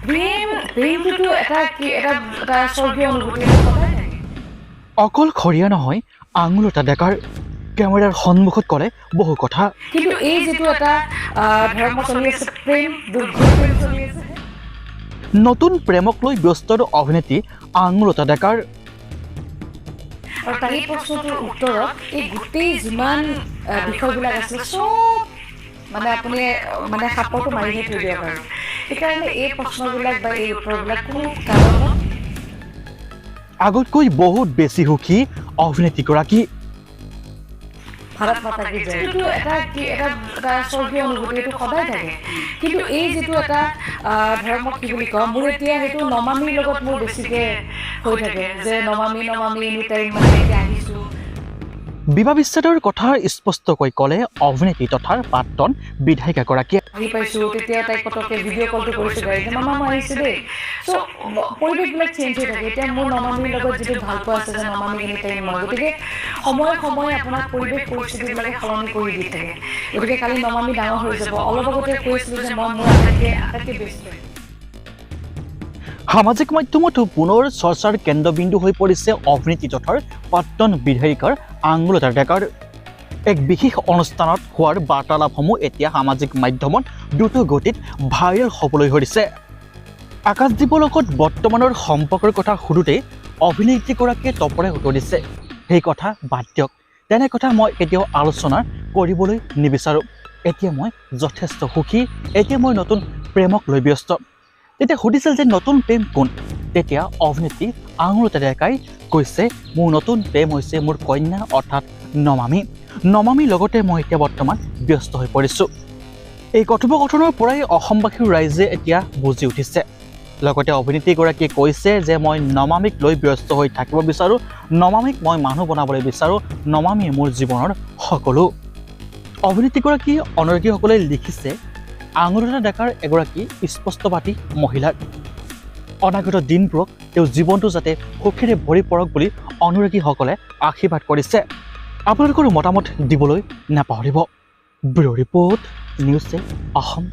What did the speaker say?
প্ৰেম, প্ৰেমটোতো এটা কি এটা এটা স্বৰ্গীয় অনুভূতি, এইটো সদায় থাকে। অকলশৰীয়া নহয় আঙুৰলতা ডেকাৰ, কেমেৰাৰ সন্মুখত ক'লে বহু কথা। কিন্তু এই যিটো এটা ধৰক মই চলি আছে প্ৰেম, দুৰ্ঘোৰ প্ৰেম চলি আছে। নতুন প্ৰেমক লৈ ব্যস্ত অভিনেত্ৰী আঙুৰলতা ডেকাৰ। আৰু তাই এই প্ৰশ্নটোৰ উত্তৰত এই গোটেই যিমান বিষয়বিলাক আছিলে চব মানে আপুনি মানে সাপৰটো মাৰিহে থৈ দিয়ক আৰু সেইকাৰণে এই প্ৰশ্নবিলাক বা এই উত্তৰবিলাক কোনো কাৰণত আগতকৈ বহুত বেছি সুখী অভিনেত্ৰীগৰাকী। ভাৰত মাতা কি জয়। এইটো এটা কি এটা এটা স্বৰ্গীয় অনুভূতি, এইটো সদায় থাকে। কিন্তু এই যিটো এটা ধৰক মই কি বুলি কওঁ, মোৰ এতিয়া সেইটো নমামীৰ লগত মোৰ বেছিকৈ হৈ থাকে যে নমামী নমামী এনি টাইম মানে এতিয়া আহিছোঁ। বিবাহ বিচ্ছেদৰ কথা স্পষ্টকৈ ক'লে অভিনেত্ৰী তথা প্ৰাক্তন বিধায়িকাগৰাকীয়ে। আহি পাইছোঁ, তেতিয়া তাইক পটককৈ ভিডিঅ' কলটো কৰিছোঁ গাড়ীতে, মামা মই আহিছোঁ দেই। চ' পৰিৱেশবিলাক চেঞ্জ হৈ থাকে। এতিয়া মোৰ নমামীৰ লগত যিটো ভাল পোৱা আছে যে নমামী এনি টাইম মই, গতিকে সময়ে সময়ে আপোনাক পৰিৱেশ পৰিস্থিতিবিলাকে সলনি কৰি দি থাকে। গতিকে কালি নমামী ডাঙৰ হৈ যাব। অলপ আগতে কৈছিলোঁ যে মই মোৰ আটাইতকৈ বেষ্ট ফ্ৰেণ্ড। সামাজিক মাধ্যমত পুনৰ চৰ্চাৰ কেন্দ্ৰবিন্দু হৈ পৰিছে অভিনেত্ৰী তথা প্ৰাক্তন বিধায়িকাৰ আঙুৰলতা ডেকাৰ। এক বিশেষ অনুষ্ঠানত হোৱাৰ বাৰ্তালাপসমূহ এতিয়া সামাজিক মাধ্যমত দ্ৰুত গতিত ভাইৰেল হ'বলৈ ধৰিছে। আকাশদ্বীপৰ লগত বৰ্তমানৰ সম্পৰ্কৰ কথা সোধোঁতেই অভিনেত্ৰীগৰাকীয়ে তপৰে উত্তৰ দিছে, সেই কথা বাদ দিয়ক, তেনে কথা মই কেতিয়াও আলোচনা কৰিবলৈ নিবিচাৰোঁ। এতিয়া মই যথেষ্ট সুখী, এতিয়া মই নতুন প্ৰেমক লৈ ব্যস্ত। তেতিয়া সুধিছিল যে নতুন প্ৰেম কোন? তেতিয়া অভিনেত্ৰী আঙুৰলতা ডেকাই কৈছে, মোৰ নতুন প্ৰেম হৈছে মোৰ কন্যা অৰ্থাৎ নমামী। নমামীৰ লগতে মই এতিয়া বৰ্তমান ব্যস্ত হৈ পৰিছোঁ। এই কথোপকথনৰ পৰাই অসমবাসী ৰাইজে এতিয়া বুজি উঠিছে। লগতে অভিনেত্ৰীগৰাকীয়ে কৈছে যে মই নমামীক লৈ ব্যস্ত হৈ থাকিব বিচাৰোঁ, নমামীক মই মানুহ বনাবলৈ বিচাৰোঁ, নমামীয়ে মোৰ জীৱনৰ সকলো। অভিনেত্ৰীগৰাকী অনুৰাগীসকলে লিখিছে, আঙুৰলতা ডেকাৰ এগৰাকী স্পষ্টবাদী মহিলা। অনাগত দিনবোৰক তেওঁৰ জীৱনটো যাতে সুখেৰে ভৰি পৰক বুলি অনুৰাগীসকলে আশীৰ্বাদ কৰিছে। আপোনালোকৰ মতামত দিবলৈ নাপাহৰিব। Bureau' report, news 8 Assam.